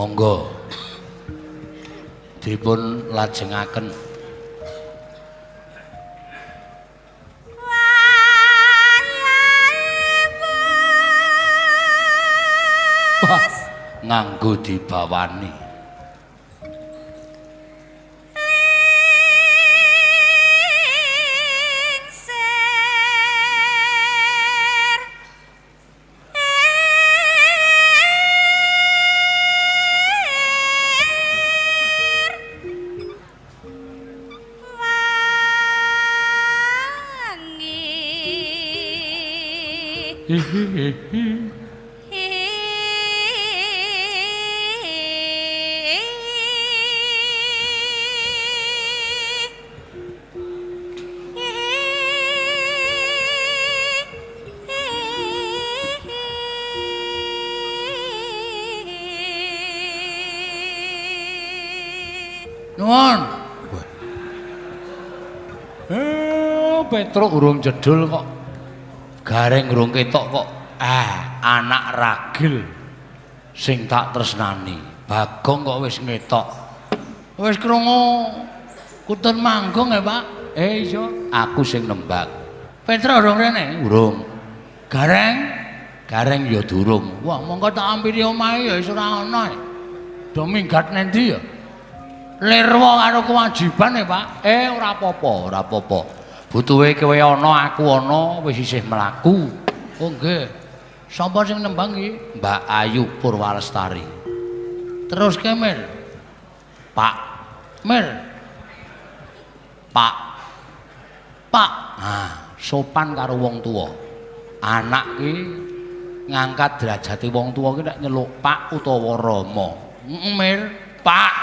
Monggo dipun lajengaken. Wah, nganggo dibawani. Nuwun. Petruk urung jedul kok. Gareng urung ketok kok. Anak ragil sing tak tresnani. Bagong kok wis ngetok. Wis krungu kutun manggung ya, Pak? Iya, aku sing nembak. Petruk urung rene? Urung. Gareng? Gareng ya durung. Wah, monggo tak ampiri omahe ya wis ora ana. Do minggat nendi ya? Lirwa karo kewajiban ya, Pak. Ora apa-apa, ora apa-apa. Butuhe kowe ana, aku ana, wis isih mlaku. Oh nggih. Sapa sing nembang iki? Mbak Ayu Purwalestari. Terus ke Mir. Pak. Mir. Pak. Pak. Ah, sopan karo wong tuwa. Anak ki ngangkat derajate wong tuwa ki nek nyeluk Pak utawa Rama. Heeh, Mir. Pak.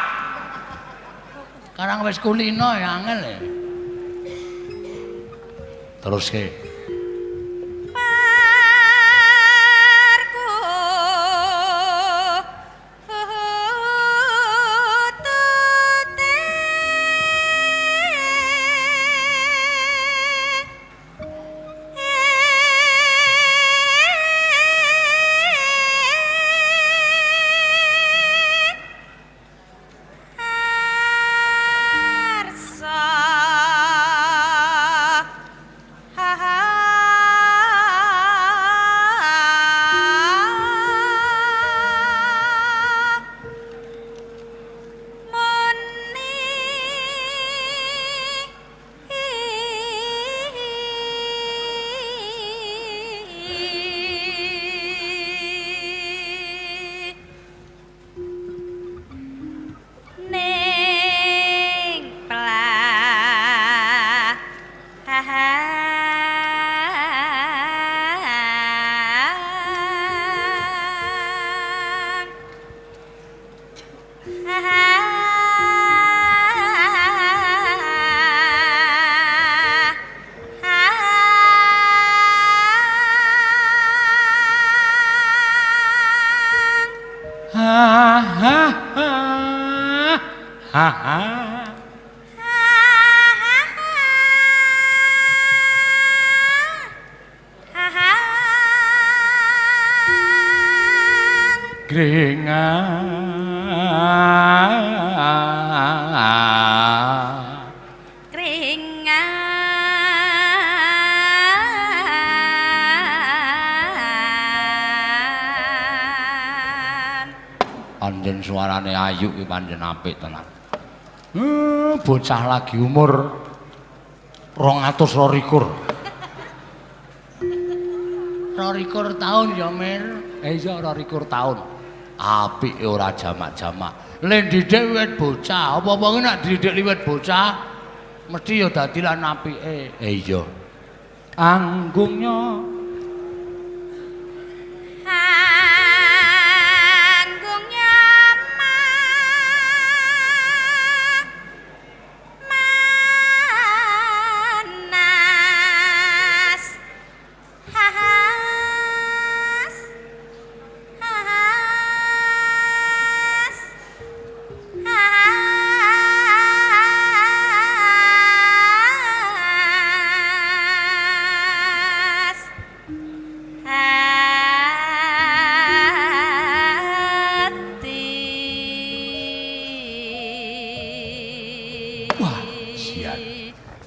Karang wis kulino ya angel ya. Terus ke Panjen suarane ayu ki panjen apik tenan. Bocah lagi umur 222. 22 tahun ya, Mir. Iya 22 tahun. Apike ora jamak-jamak. Le ndidik wiwit bocah, apa-apa ki nek didik wiwit bocah mesti ya dadi lan apike. Iya. Anggungnya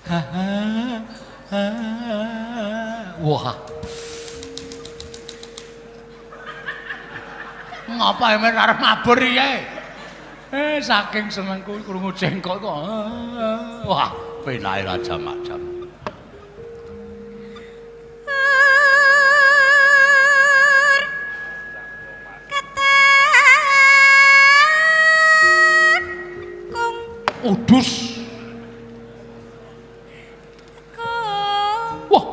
Jan. Wah. Ngapa emang arep mabur iki? Saking senengku krungu jengkok kok. Wah, penake ra jam-jam. Udus. Wah.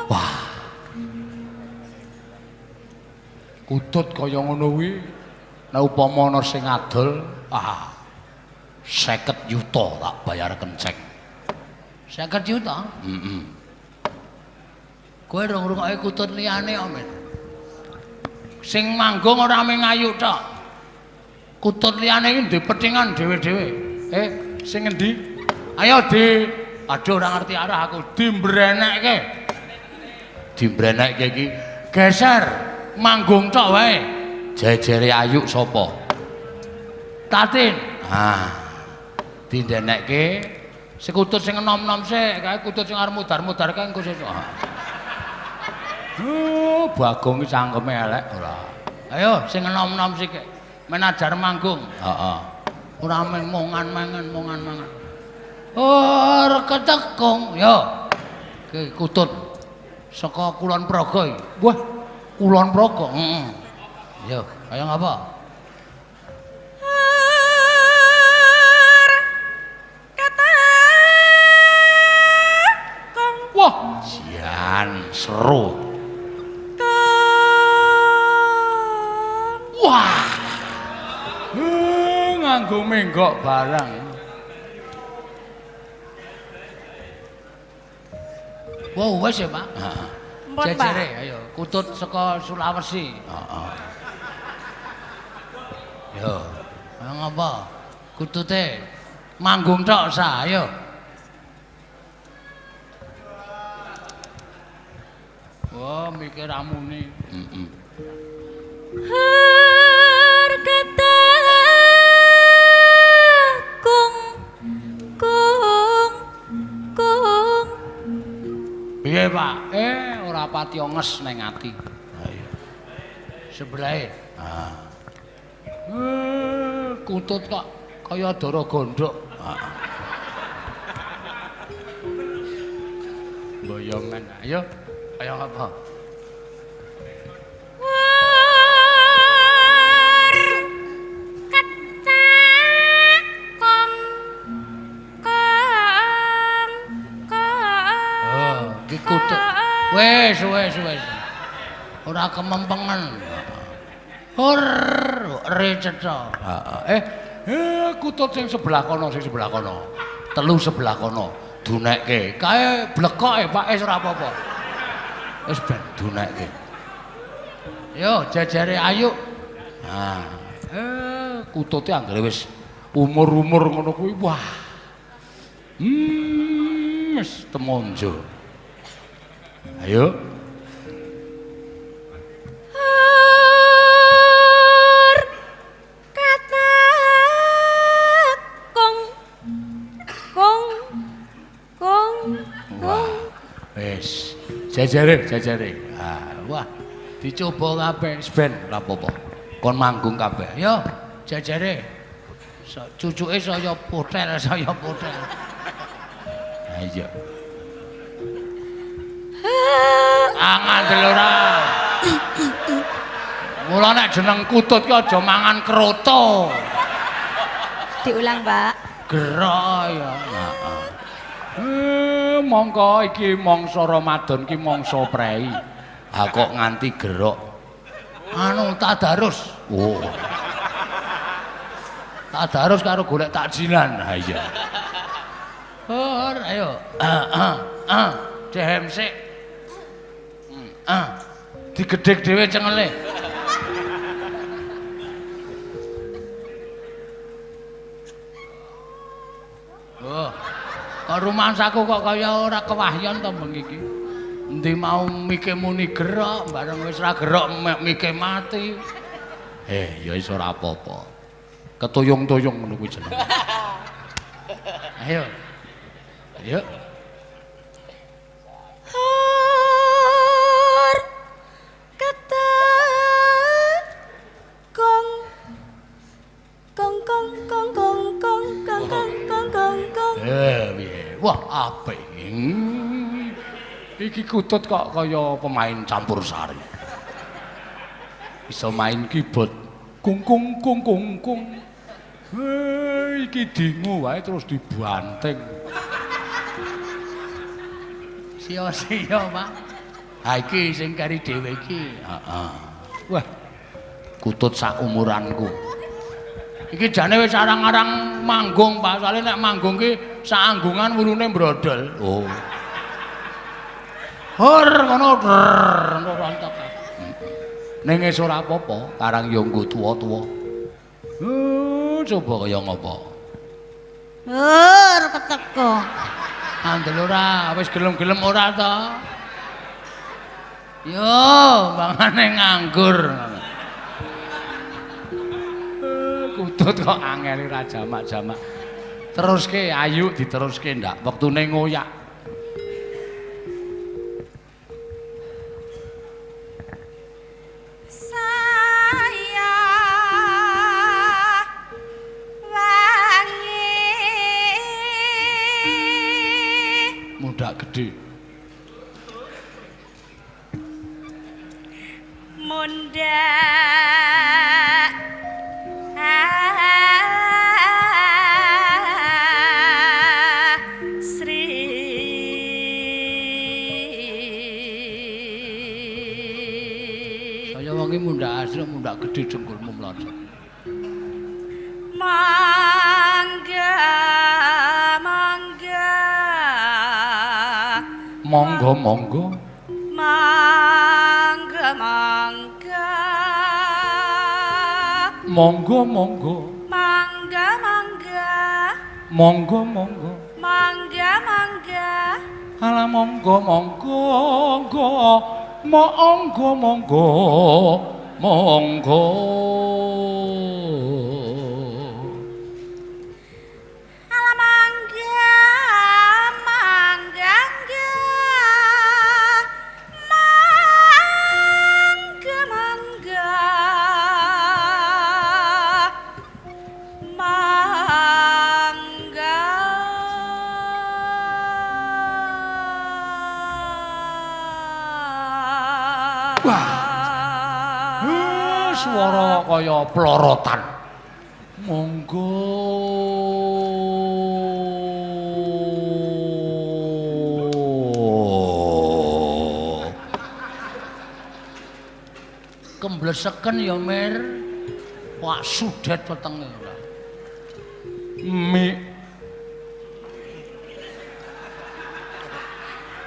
Wah. Kutut kaya ngono kuwi nek upama ana sing adol, 50 yuta tak bayar kenceng. 50 yuta? Heeh. Kowe ora ngrungokke kutut liyane kok, Men. Sing manggung ora mung ayu tok. Kutut liyane iki ndek petingan dhewe-dhewe. Sing ngendi? Ayo di. Aduh ora ngerti arah aku. Dimbrenekke. Dimbrenekke iki geser manggung tok wae. Jejere ayu sapa? Tatin. Ah. Dindenekke sekutut sing enom-enom sik, kae kutut sing arep mudar-mudar kae engko sesuk. Oh, Bagong iki cangkeme elek ora. Ayo sing enom-enom sik. Manajer manggung. Heeh. Ora mung mongan mangan, mongan mangan. Oh, reketekung. Yo. Ki kutut saka Kulon Progo iki. Wah, Kulon Progo. Heeh. Yo, kaya ngapa? Wah, jian seru. Wah. Nganggo menggok barang. Wow, wis ya, Pak. Heeh. Jejere, ayo kutut saka Sulawesi. Heeh. Yo, ayo ngapa? Kutute manggung tok sa, ayo. Wah, mikir amune. Heeh. Piye, Pak? Ora pati nges ning ati. Ha iya. Sebelahe. Ha. Kutut kok kaya dara gondhok. Heeh. Boyongan. Ayo, kaya ngapa? Kutut. Wis, wis, wis. Ora kemempengen. Hur, re cetha. Heeh. Kutut sing sebelah kono, sing sebelah kono. Telu sebelah kono. Dunekke. Kae blekoke, Pak, wis ora apa-apa. Wis ben dunekke. Yo, jejere ayu. Ha. Kutute anggere wis umur-umur ngono kuwi, wah. Wis temonjo. Ayo. Kong kong kong kong. Wis, jejere, jejere. Ah, wah, dicoba kabeh wis ben ora apa-apa. Kon manggung kabeh. Yo, jejere. Cucuke saya potel, saya potel. Ayo. Angandel ora. Mula nek jeneng kutut ki aja mangan kroto. Diulang, Pak. Gerok ya. Heeh. Mongko iki mangsa Ramadan ki mangsa prei. Ha kok nganti gerok. Anu tadarus. Oh. Tadarus karo golek takjilan. Ha iya. Hur, ayo. Heeh. Dehem sik. Digedhek dhewe cengele. Oh. Kok rumangsaku kok kaya ora kewahyon to bengi iki. Endi mau mike muni gerok, bareng wis ra gerok mike mati. Ya wis ora apa-apa. Ketuyung-tuyung ngono kuwi jenenge. Ayo. Ayo. Hor ketekung kong kong kong kong kong kong kong kong kong kong. Piye? Wah, apik. Iki kutut kok kaya pemain campur sari. Bisa main keyboard. Kung kung kung kung kung. Iki dingu wae terus dibanting. Sia-sia, Pak. Ha iki sing kari dhewe iki. Heeh. Wah. Kutut sak umuranku. Iki jane wis arang-arang manggung, Pak. Soale nek manggung ki sak anggungan wulune mbrodol. Oh. Hor ngono ngono rontok. Ning wis ora apa-apa, karang yo nggo tuwa-tuwa. Coba kaya ngopo? Hor ketekung. Andel ora, wis gelem-gelem ora to? Yo, mangane nganggur. Kutut kok angel ora jamak-jamak. Teruske ayu diteruske ndak wektune ngoyak. Saya wangi Mundak gedhe. Mundak Sri. Saya wangi mundak asri mundak gedhe dengkulmu mlocot. Mangga mangga. Monggo monggo. Mangga mangga. Monggo monggo. Mangga mangga. Monggo monggo. Mangga mangga. Alah monggo monggo monggo. Monggo monggo. Monggo. Alah mangga mangga mangga. Mangga mangga. Mangga. Wah. Swara kaya plorotan. Monggo. Kembleseken ya, Mir. Wah, sudet wetenge ora. Mik.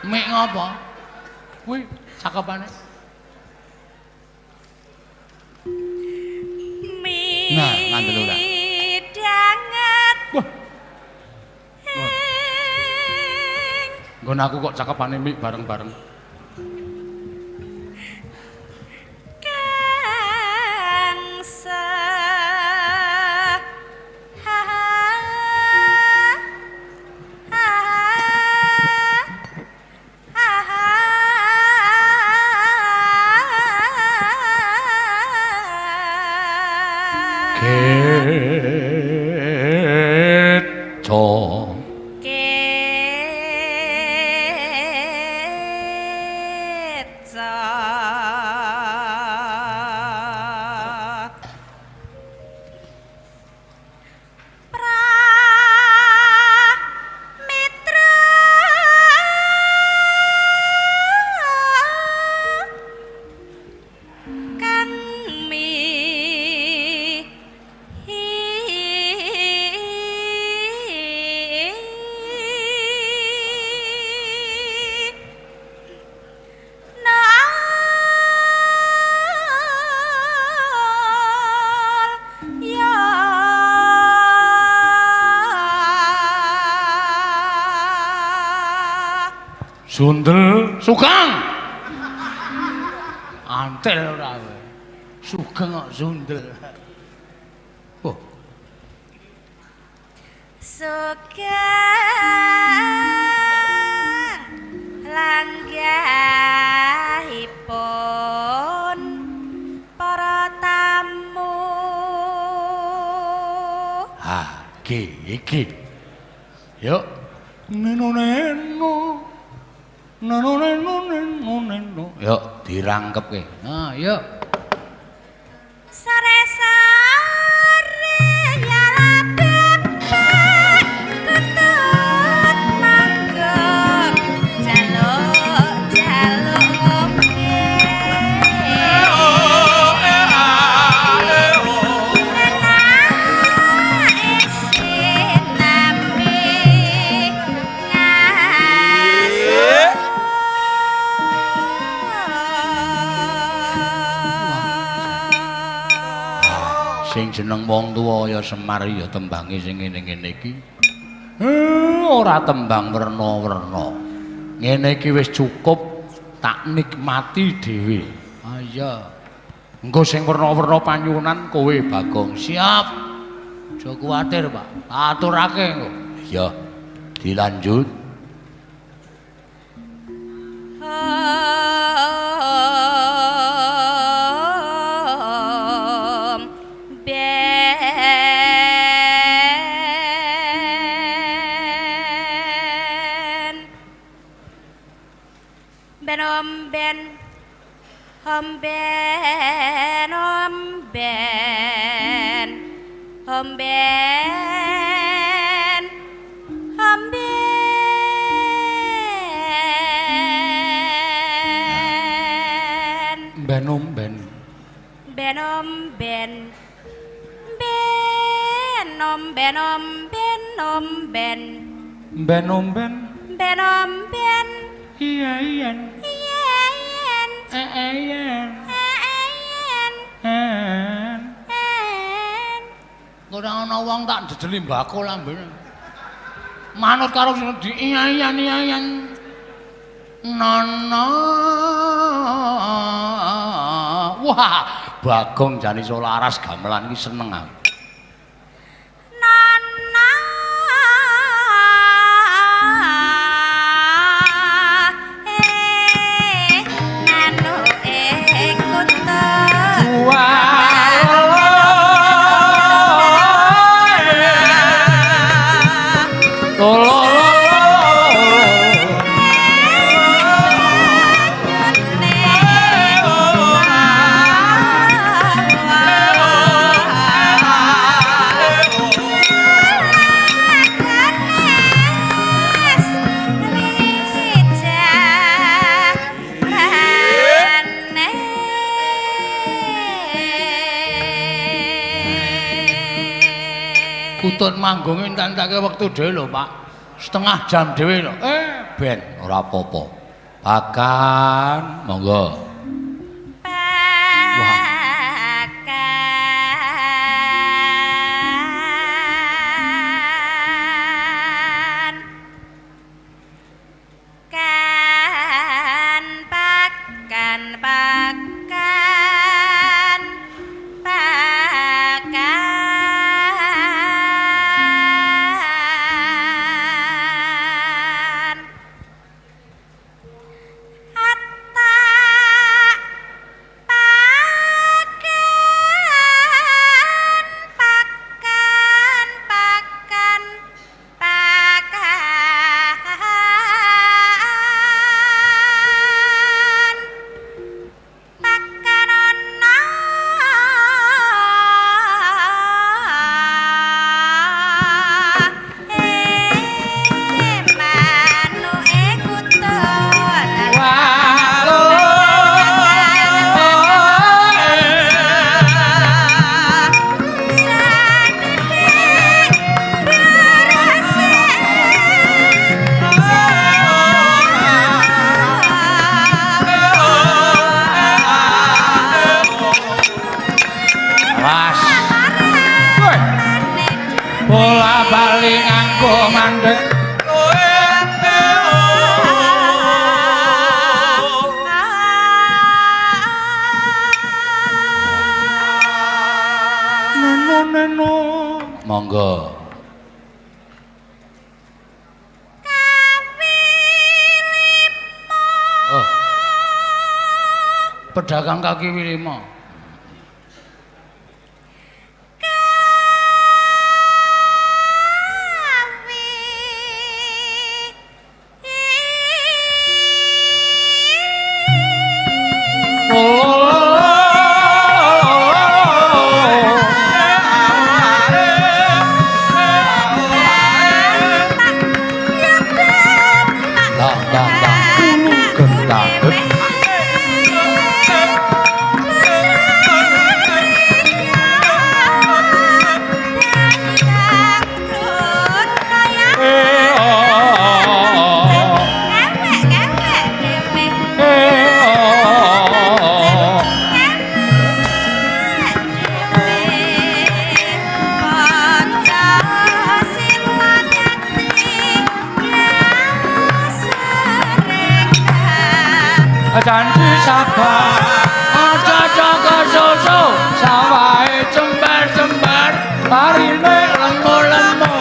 Mik ngapa? Kuwi cakepane. Nah, ngandel ora. Midanget Wah, ing nggon aku kok cakepane mik bareng-bareng. kang ha ha ha ha. Keco. Keca. Pramitra kang mi Nal ya. Sundel Sugeng. Antel ora kowe. Sugeng kok sundel. Oh, Sugeng langgahipun para tamu. Ha, iki iki. Yuk. Neno neno. Neno neno neno neno. Yuk dirangkepke. Nah, yuk. Sore-sore nyala bebek ketut manggung jaluk-jaluk ngombe. Enak sinambi ngasuh. Sing jeneng wong tuwa ya Semar ya tembange sing ngene-ngene iki. Ora tembang werna-werna. Ngene iki wis cukup tak nikmati dhewe. Ah iya. Engko sing werna-werna panyuwunan kowe Bagong. Siap. Aja kuwatir, Pak. Tak aturake engko. Iya. Dilanjut. Om ben ben om ben om ben om ben om ben om ben Ben om ben. ben om ben ben om ben om ben om ben Ben om ben. ben om ben Iya iya. yen Eh yen. en En. en Ora ana wong tak dedeli mbako lambene. Manut karo sing di iya iya iya iya. Nono. Wah, Bagong jane iso laras gamelan iki seneng aku. Nana eh nanu eh kutut. Kutut manggung entek-enteke wektu dhewe lho, Pak. Setengah jam dhewe lho. Ben ora apa-apa. Pakan, monggo. Pakan kan pakan pakan pakan Atta pakan pakan pakan pakan pakan ana eh manuke kutut. Was. Woi. Bola bali nganggo mandek. Neno neno. Monggo. Pedagang kaki lima. Janji sabar aja jaga susu sawahe jembar-jembar parine lemu-lemu.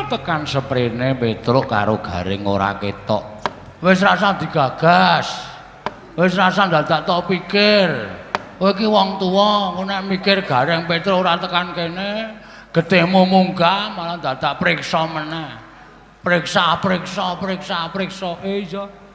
Tekan seprene Petruk karo Gareng ora ketok. Wis rasa digagas. Wis rasa dadak tok pikir. Kowe iki wong tuwa, engko nek mikir Gareng Petruk ora tekan kene, getihmu munggah malah dadak priksa meneh. Priksa, priksa, priksa, priksa. Iya.